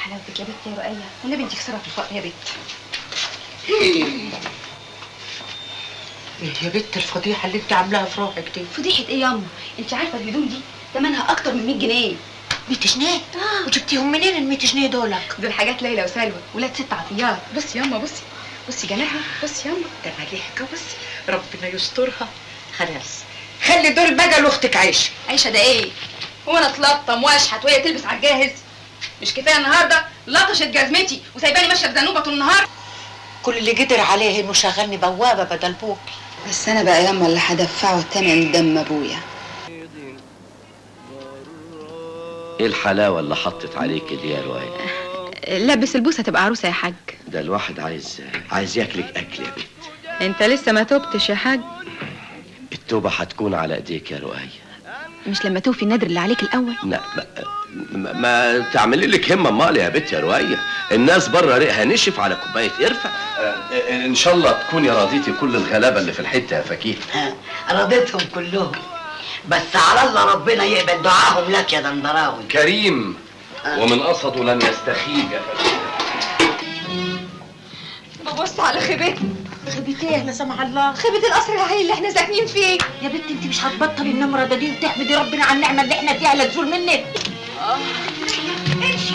حلاوتك يا بت يا رقيه، والنبي انت خسارة في الفقر يا بت. ايه يا بت الفضيحة اللي انت عاملاها في روحك دي؟ فضيحة ايه ياما؟ انت عارفه الهدوم دي ثمنها اكتر من 100 جنيه. 100 جنيه؟ وجبتيهم منين ال 100 جنيه دولك؟ دول حاجات ليلى وسلوى ولاد ست عطيات. بصي ياما، بصي بصي جناحها، بصي ياما. ده مليحكه، بصي ربنا يسترها. خلاص خلي دول بقى لاختك عيشه. عيشه ده ايه؟ هو انا اتلطم واشحت وهي تلبس على الجاهز؟ مش كفاية النهارده لطشت جزمتي وسايباني ماشية بزنوبه طول النهار؟ كل اللي قدر عليه انه شغلني بوابه بدل بوكي. بس انا بقى ياما اللي هدفعه تمن دم ابويا. ايه الحلاوة اللي حطت عليك دي يا رواية؟ لبس البوسه تبقى عروسه يا حاج. ده الواحد عايز ياكلك اكل يا بنت. انت لسه ما توبتش يا حاج. التوبة هتكون على ايديك يا رؤية. مش لما توفي النادر اللي عليك الاول؟ لا ما تعملي لك همه امال يا بنت يا رؤية. الناس بره ريقها نشف على كوباية قرفه. ان شاء الله تكوني راضيتي كل الغلابة اللي في الحتة يا فكيه. رضيتهم كلهم، بس على الله ربنا يقبل دعاهم لك يا دندراوي. كريم ومن قصده لن يستخيب يا فكيه. ببص على خيبتنا. خيبة ايه لا سمح الله؟ خيبة القصر العالي اللي احنا ساكنين فيه. يا بنت انت مش هتبطلي النمرة دي وتحمدي ربنا على النعمة اللي احنا فيها لا تزول منك. امشي.